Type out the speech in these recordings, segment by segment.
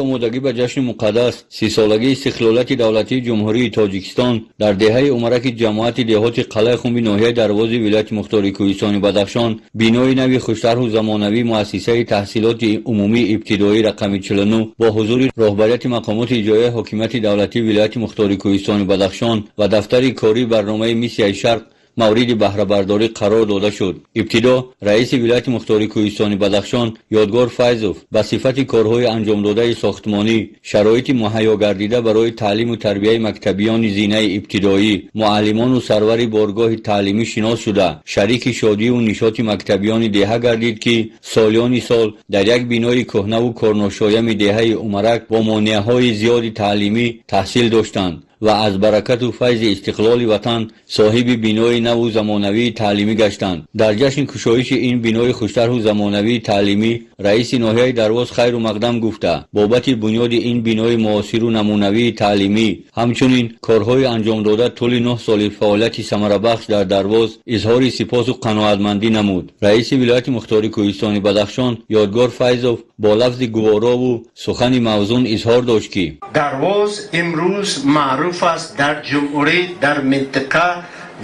Омодагӣ ба ҷашни муқаддас, 30-солагии истиқлолияти давлатии Ҷумҳурии Тоҷикистон, дар деҳаи Умараки ҷамоати деҳоти Қалъаи Хумби ноҳияи Дарвози вилояти мухтори Кӯҳистони Бадахшон бинои нави хуштарҳу замонавии муассисаи таҳсилоти умумии ибтидоӣ рақами 49 бо ҳузури роҳбарияти мақомоти иҷроияи ҳокимияти давлатии вилояти мухтори Кӯҳистони Бадахшон ва дафтари кории барномаи Миссияи Шарқ мавриди баҳрабардорӣ қарор дода шуд. Ибтидо раиси вилояти мухтори Кӯҳистони Бадахшон Ёдгор Файзов ба сифати корҳои анҷомдодаи сохтмонӣ, шароити муҳайё гардида барои таълиму тарбияи мактабиёни зинаи ибтидоӣ, муаллимону сарвари боргоҳи таълимӣ шинос шуда, шарики шодиву нишоти мактабиёни деҳа гардид, ки солиёни сол дар як бинои кӯҳнаву корношоями деҳаи Умарак бо монеаҳои зиёди таълимӣ таҳсил доштанд ва аз баракату файзи истиқлоли ватан соҳиби бинои наву замонавии таълимӣ гаштанд. Дар ҷашни кушоиши ин бинои хуштарҳу замонавии таълимӣ раиси ноҳияи Дарвоз хайру мақдам гуфта, бобати бунёди ин бинои муосиру намунавии таълимӣ, ҳамчунин корҳои анҷомдода тӯли 9 соли фаъолияти самарабахш дар Дарвоз изҳори сипосу қаноатмандӣ намуд. Раиси вилояти мухтори Кӯҳистони Бадахшон Ёдгор Файзов бо лафзи гуворову сухани мавзун изҳор дошт, ки Дарвоз имрӯз маъруф аст дар ҷумҳурӣ, дар минтақа,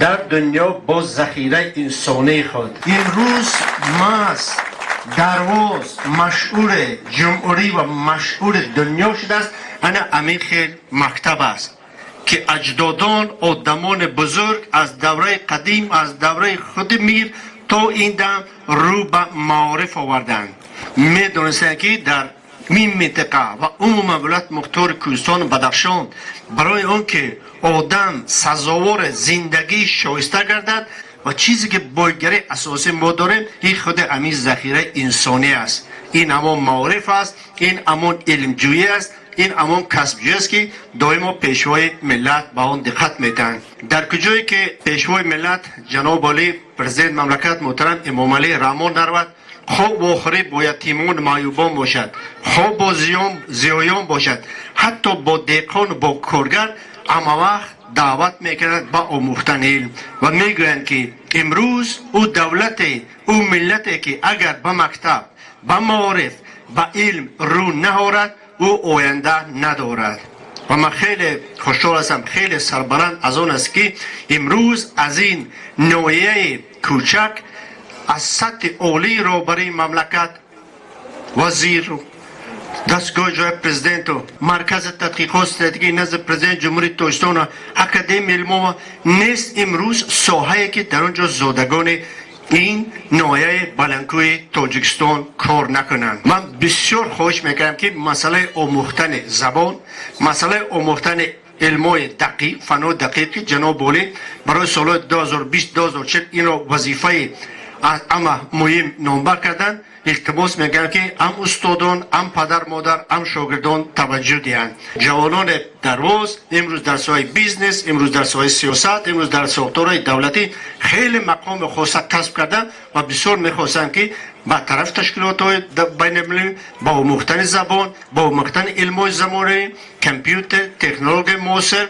дар дунё бо захираи инсонии худ. Имрӯз маҳз Дарвоз машҳури ҷумҳурӣ ва машҳури дунё шудааст. Ана ҳамин хел мактаб аст, ки аҷдодон, одамони бузург аз давраи қадим, аз давраи худи мир то ин дам рӯ ба маориф оварданд. Медонистанд, ки дар ин минтақа ва умуман вилояти мухтори Кӯҳистону Бадахшон барои он ки одам сазовори зиндагии шоиста гардад ва чизе ки бойгарии асосӣ мо дорем, ин худи ҳамин захираи инсонӣ аст, ин ҳамон маориф аст, ин ҳамон илмҷӯӣ аст, ин ҳамон касбҷӯӣ аст, ки доимо Пешвои миллат ба он диққат медиҳанд. Дар куҷое ки Пешвои миллат, ҷаноби олӣ, Президент мамлакат муҳтарам Эмомалӣ Раҳмон наравад, хоб вохӯрӣ бо ятимон, маъюбон бошад, хоб бо зиёён бошад, ҳатто бо деҳқону бо коргар, ҳамавақт даъват мекунад ба омӯхтани илм ва мегӯянд, ки имрӯз ӯ давлате, ӯ миллате, ки агар ба мактаб, ба маориф, ба илм рӯ наорад, ӯ оянда надорад. Ва ман хеле хушҳол ҳастам, хеле сарбаланд аз он аст, ки имрӯз аз ин ноҳияи кӯчак аз сатҳи олии роҳбарии мамлакат, вазиру дастгоҳи ҷои президенту Маркази тадқиқот стратегии назди Президенти Ҷумҳурии Тоҷикистону Академияи илмова нест имрӯз соҳае, ки дар он ҷо зодагони ин ноҳияи баландкӯҳи Тоҷикистон кор накунанд. Ман бисёр хоҳиш мекардам, ки масъалаи омӯхтани забон, масъалаи омӯхтани илмҳои дақиқ, фанҳои дақиқи ҷаноби олӣ барои солҳои 2020-2040 инро вазифаи ҳама муҳим номбар карданд. Илтимос мекунам, ки ҳам устодон, ҳам падар модар, ҳам шогирдон таваҷҷӯҳ диҳанд. Ҷавонони Дарвоз имрӯз дар соҳаи бизнес, имрӯз дар соҳаи сиёсат, имрӯз дар сохторҳои давлатӣ хеле мақоми хоса касб карданд ва бисёр мехостанд, ки ба тарафи ташкилотҳои байналмилалӣ ба омӯхтани забон, ба омӯхтани илмҳои замонавӣ, компютер, технологияи муосир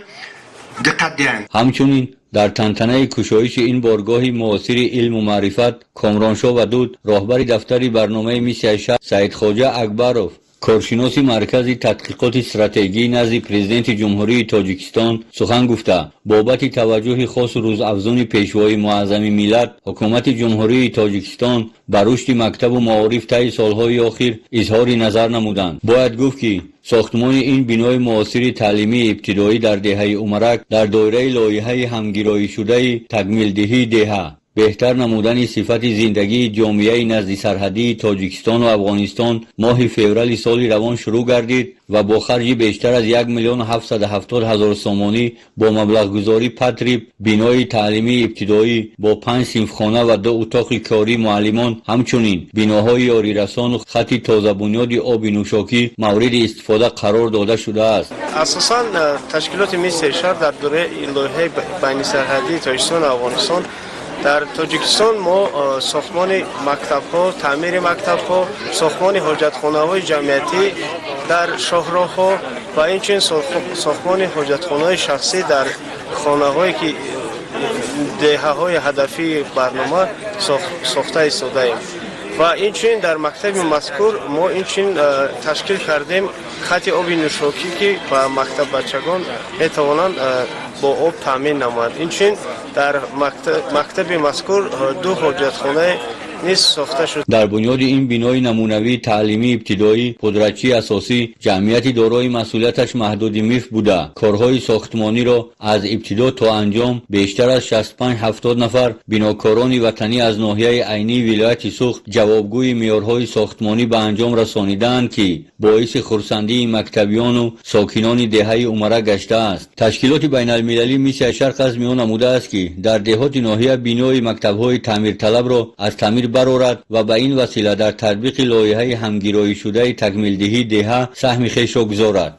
диққат диҳанд. Ҳамчунин дар тантанаи кушоиши ин боргоҳи муосири илму маърифат Комроншо Вадуд, роҳбари дафтари барномаи Миссияи Шарқ, Саидхоҷа Акбаров, коршиноси Маркази тадқиқоти стратегӣ назди Президенти Ҷумҳурии Тоҷикистон сухан гуфта, бобати таваҷҷӯҳи хосу рӯзафзуни Пешвои муаззами миллат, Ҳукумати Ҷумҳурии Тоҷикистон ба рушди мактабу маориф таи солҳои охир изҳори назар намуданд. Бояд гуфт, ки сохтмони ин бинои муосири таълимии ибтидоӣ дар деҳаи Умарак дар доираи лоиҳаи ҳамгироишудаи такмилдиҳии деҳа, беҳтар намудани сифати зиндагии ҷомеаи наздисарҳадии Тоҷикистону Афғонистон моҳи феврали соли равон шурӯъ гардид ва бо харҷи бештар аз 1 770 000 сомонӣ бо маблағгузорӣ патриб бинои таълимии ибтидоӣ бо панҷ синфхона ва ду утоқи кории муаллимон, ҳамчунин биноҳои ёрирасону хати тозабунёди оби нӯшокӣ мавриди истифода қарор дода шудааст. Асосан ташкилоти Миссияи Шарқ дар доираи лоиҳаи байнисарҳадии Тоҷикистону Афғонистон дар Тоҷикистон мо сохтмони мактабҳо, таъмири мактабҳо, сохтмони ҳоҷатхонаҳои ҷамъиятӣ дар шоҳроҳҳо ва инчунин сохтмони ҳоҷатхонаҳои шахсӣ дар хонаҳое, ки деҳаҳои ҳадафии барнома, сохта истодаем. Ва инчунин дар мактаби мазкур мо инчунин ташкил кардем хати оби нӯшокӣ, ки ба мактаббачагон метавонанд бо об таъмин намоянд. Инчунин дар мактаби мазкур ду ҳоҷатхонае низ сохта шуд. Дар бунёди ин бинои намунавии таълимии ибтидоӣ пудрачии асосӣ ҷамъияти дорои масъулияташ маҳдуди МИФ буда, корҳои сохтмониро аз ибтидо то анҷом бештар аз 65-70 нафар бинокорони ватанӣ аз ноҳияи Айнии вилояти Суғд ҷавобгӯи меъёрҳои сохтмонӣ ба анҷом расонидаанд, ки боиси хурсандии мактабиёну сокинони деҳаи Умарак гаштааст. Ташкилоти байналмилалӣ «Миссияи Шарқ» азми он намудааст, ки дар деҳоти ноҳия бинои мактабҳои таъмирталабро аз таъмир барорад ва ба ин васила дар татбиқи лоиҳаи ҳамгироишудаи такмилдиҳии деҳа саҳми хешро гузорад.